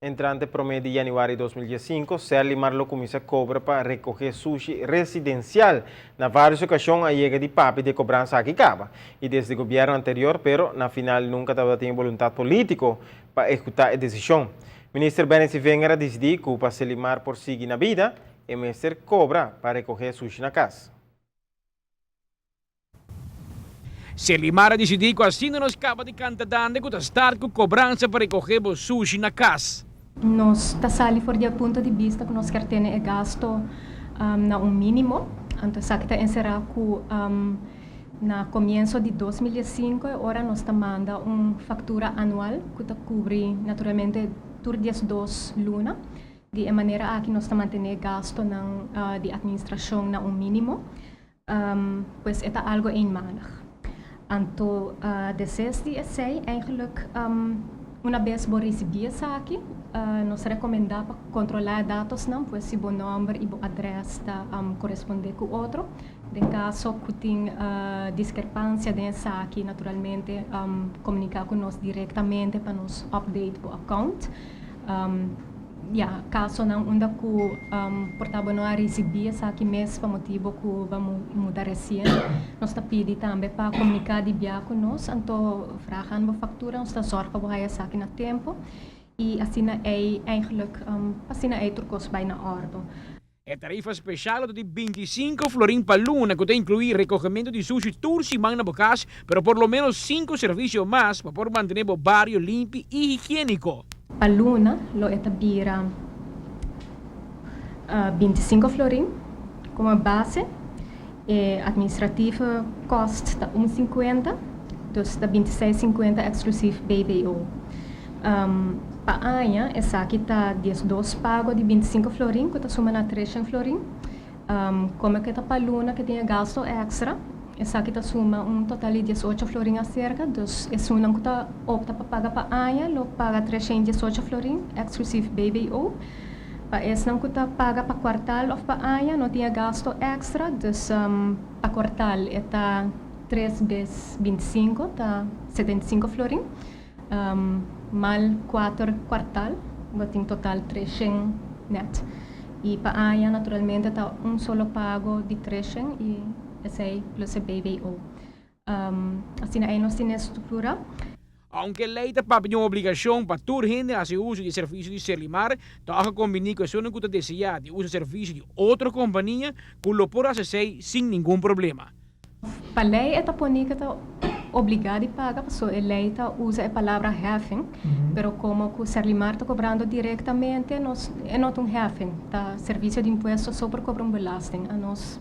Entrante promé di yanüari 2015, Serlimar lo kuminsá kobra pa rekohé sushi residensial. Na vários okashon a yega di papia di e kobransa aki kaba i desde gobièrnu anterior, pero na final nunka tabatin e boluntat polítiko pa ehekutá e desishon. Minister Benny Sevinger a disidí ku pa Serlimar por sigui na bida, e mester kobra pa rekohé sushi na kas. Selimar a disidí ku asina nos kaba di kanta dande ku ta start ku kobransa pa rekohé bo sushi na kas. Nos ta sali for di e punto di bista ku nos kier tene e gasto na un mínimo, anto esaki ta enserá ku na komienso di 2015 e ora nos ta manda un faktura anual ku ta kubri naturalmente tur 12 luna. Di e manera aki nos ta mantené e gastonan di atministrashon na un mínimo. Pues e ta algo eenmalig. Anto deses di esei eigenlijk una bes bo ricibi esaki nos ta recomenda pa controla e datosnan pues si bo nomber y bo adres ta corresponde cu otro. Den caso cu tin discrepancia den esaki naturalmente comunica cu nos directamente pa nos update bo account. Ya, kasonan unda ku por ta bo no a risibí esaki mes pa motibu ku bo a muda resien, nos ta pidi tambe pa komuniká di bia ku nos, anto vraag aan bo faktura, nos ta zòrg pa bo haya esaki na tempu i asina ei eigenlijk asina ei tur kos bai na òrdu. E tarifa special lo ta di 25 florin pa luna cu ta inclui recogemento di sushi tur siman na bo cas, pero por lo menos cinco servicio mas pa por mantene bo bario limpi y higienico. Pa luna lo e ta bira 25 florin como base, e administratieve kost ta un 50, dus ta 26,50 exclusief BBO. Pa aña esaki ta 12 pago di 25 florin ku ta suma na 300 florin. Komo ku ta pa luna ku tin e gasto èkstra, esaki ta suma un total di 18 florin aserka. Dus esunnan ku ta opta pa paga pa aña lo paga 318 florin eksklusif BBO. Pa esnan ku ta paga pa kuartal òf pa aña no tin e gasto èkstra, dus pa kuartal e ta tres bes 25 ta 75 florin. Mal kuater kuartal bo tin total 300 nèt. I pa aña naturalmente ta un solo pago di 300 i esei plus e BBO. Asina ei nos tin e struktura. Aunke lei ta papia di un obligashon pa tur hende hasi uso di e servisio di Serlimar, tòg a kombiní ku esunnan ku ta deseá di usa servisio di otro kompania ku lo por hasi esei sin ningun problema. Pa lei e ta poni ku ta obligá di paga pasobra e lei ta usa e palabra heffing, pero komo ku Serlimar ta kobrando direktamente nos e no ta un heffing, ta servisio di impuesto so por kobra un belasting, anos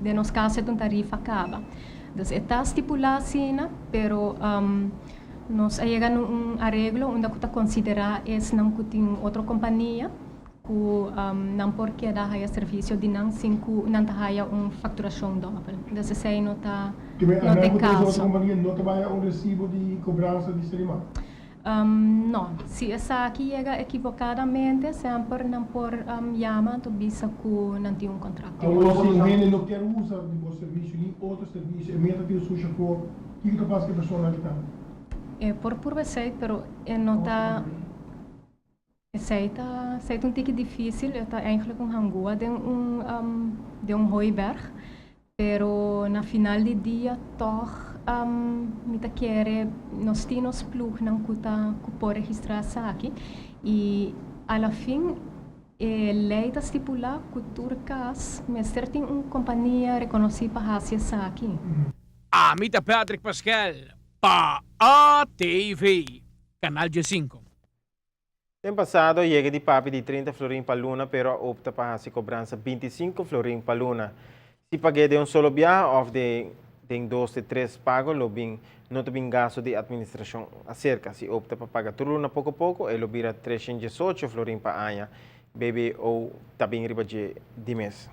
den nos kaso e ta un tarifa kaba. Dus e ta stipulá asina, pero nos a yega na un areglo unda ku ta konsiderá esnan ku tin otro kompania. Ku nan por keda haya servisio di nan sin ku nan ta haya un fakturashon dòbel. Dus esei no ta no ta e kaso. No ta haya un resibo di kobransa di Serlimar? No. Si esaki yega ekivokadamente semper nan por yama anto bisa ku nan tin un kontrakto. Awor si un hende no kier usa di bo servisio ni otro servisio e meta tin su shofòr, kiko ta pasa ku e persona aki tambe? E por purba esei pero e no ta. Esei ta esei ta un tiki difícil, e ta eigenlijk un hangua den un den un hooiberg, pero na final di dia tòg mi ta kere nos tin nos ploegnan ku ta ku por registrá esaki i a la fin e lei ta stipulá ku tur kas mester tin un kompania rekonosí pa hasi esaki. Ami ta Patrick Paskel pa ATV, Canal 15. Den pasado a yega di papia di 30 florin pa luna pero a opta pa hasi kobransa 25 florin pa luna. Si pag'é den un solo biaha òf den den dos te tres pago lo bin no ta bin gasto di atministrashon aserka. Si opta pa paga tur luna poko poko e lo bira 318 florin pa aña. BBO ta bin riba dje di mes.